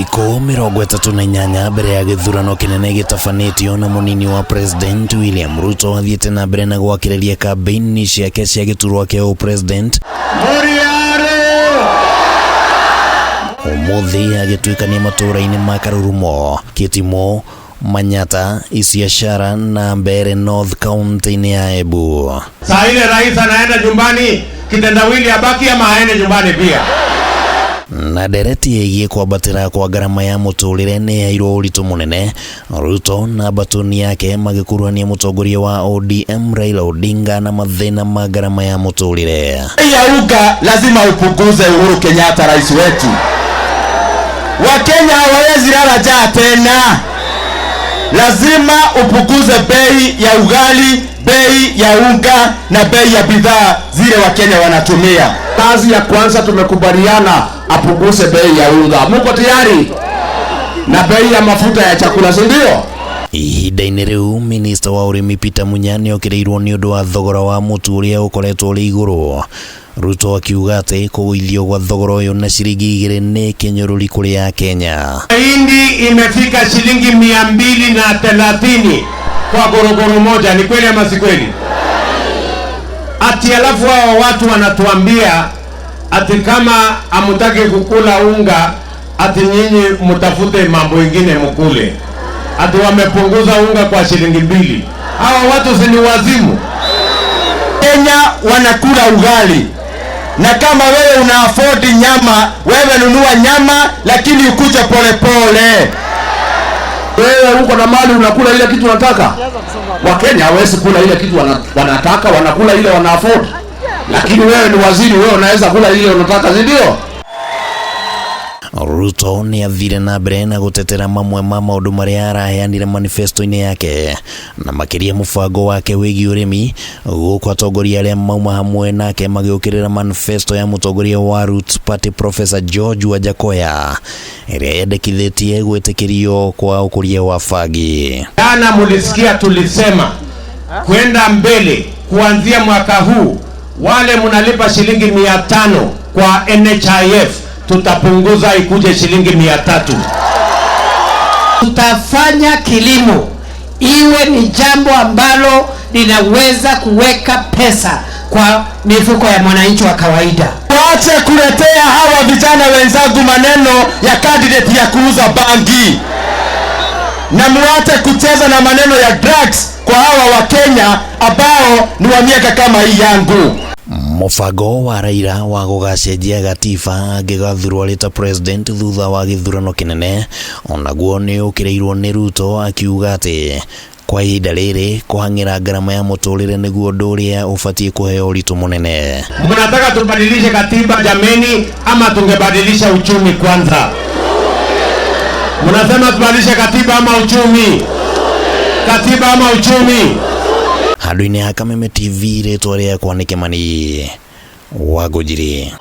Thikũ 38 mbere ya gĩthurano kĩnene gĩtabanĩtio na mũnini wa President William Ruto athiĩte na mbere na gwakĩrĩria kambĩini ciake cia gĩturwa kĩa ũpresident. Ũmũthĩ agĩtuĩkania matũũra-inĩ ma Karurumo, Kĩtimo, Manyata, Isiashara na Mbeere North kaunti-inĩ ya Embu. Saa ile rais anaenda nyumbani, kitendawili abaki ama aende nyumbani pia? Na ndereti ĩgiĩ kwambatĩra kwa ngarama ya mũtũrĩre nĩ yairwo ũritũ mũnene, Ruto na mbatũni yake magĩkuruhania mũtongoria wa ODM Raila Odinga na mathĩna ma ngarama ya mũtũrĩre. Bei ya unga lazima upunguze, Uhuru Kenyatta, rais wetu. Wakenya hawawezi lala njaa tena. Lazima upunguze bei ya ugali, bei ya unga na bei ya bidhaa zile Wakenya wanatumia. Kazi ya kwanza tumekubaliana apunguze bei ya unga. Muko tayari? Na bei ya mafuta ya chakula, si ndio? Ihinda-inĩ rĩu, minista wa ũrĩmi Peter Munya nĩokĩrĩirwo nĩ ũndũ wa thogora wa mũtu ũrĩa ũkoretwo ũrĩ igũrũ. Ruto akiuga atĩ kũgũithio gwa thogora ũyũ na ciringi 2 nĩ kĩnyũrũri kũrĩ Akenya. Mahindi imefika shilingi 230 kwa gorogoro moja, ni kweli ama si kweli? Ati alafu hao watu wanatuambia ati kama hamutaki kukula unga, ati nyinyi mtafute mambo ingine mkule. Ati wamepunguza unga kwa shilingi 2. Hawa watu si ni wazimu? Kenya wanakula ugali, na kama wewe una afford nyama, wewe nunua nyama, lakini ukuje pole pole. Wewe uko na mali unakula ile kitu unataka. Wakenya hawezi kula ile kitu wanataka, wanakula ile wana afford. Lakini wewe ni waziri, wewe unaweza kula ile unataka, si ndio? Ruto nĩ athire na mbere na gũtetera mamwe ma maũndũ marĩa araheanire manifesto-inĩ yake na makĩria mũbango wake wĩgiĩ ũrĩmi, gũkũ atongoria arĩa mauma hamwe nake magĩũkĩrĩra manifesto ya mũtongoria wa Roots Party Professor George Wajackoyah ĩrĩa yendekithĩtie gwĩtĩkĩrio kwa ũkũria wa bangi. Jana mulisikia tulisema kwenda mbele kuanzia mwaka huu wale mnalipa shilingi 500 kwa NHIF tutapunguza ikuje shilingi 300. Tutafanya kilimo iwe ni jambo ambalo linaweza kuweka pesa kwa mifuko ya mwananchi wa kawaida. Waache kuletea hawa vijana wenzangu maneno ya candidate ya kuuza bangi, na muache kucheza na maneno ya drugs kwa hawa Wakenya ambao ni wa miaka kama hii yangu. Mũbango wa Raila wa gũgacenjia gatiba angĩgathurwo arĩ ta president thutha wa gĩthurano kĩnene onaguo nĩ ũkĩrĩirwo nĩ Ruto akiuga atĩ kwa ihinda rĩrĩ kũhang'ĩra ngarama ya mũtũrĩre nĩguo ũndũ ũrĩa ũbatiĩ kũheo ũritũ mũnene. Mnataka tubadilishe katiba jameni, ama tungebadilisha uchumi kwanza? Mnasema tubadilishe katiba ama uchumi? Katiba ama uchumi? Handũ-inĩ ha Kameme TV, rĩtwa rĩakwa nĩ Kĩmani wa Ngũnjiri.